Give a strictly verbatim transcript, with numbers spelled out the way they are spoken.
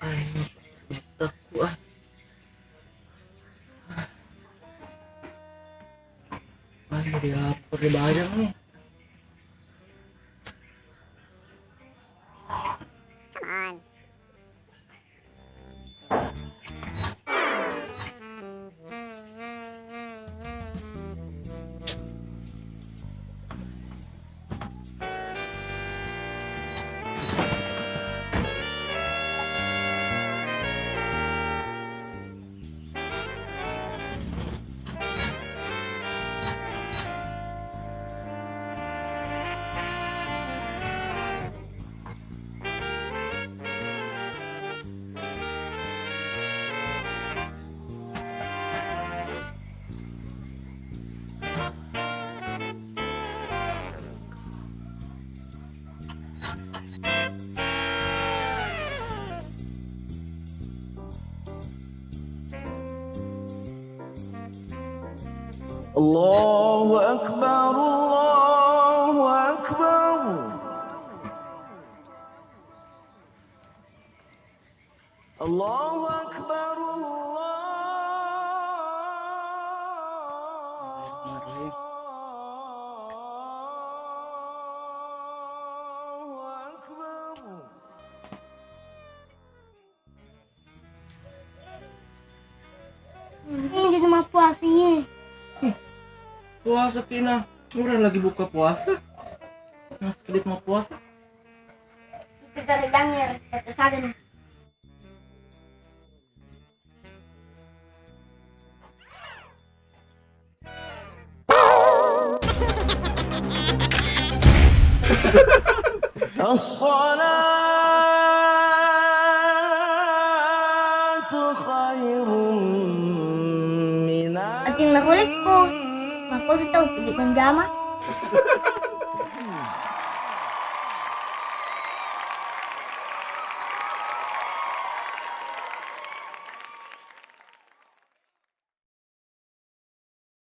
Ai, matakku, ah. Ai, dia perlu banyak nih. Come on. Allahu Akbar, Allahu Akbar. Allahu Akbar, Allahu Akbar. Ini jadi mau puasa, iya. Puasa, Tina. Orang lagi buka puasa. Masih sedikit mau puasa. Kita redangnya, kata sadar. الصلاة خير من Ating nakulikku. Mako tu tau pergi menjama.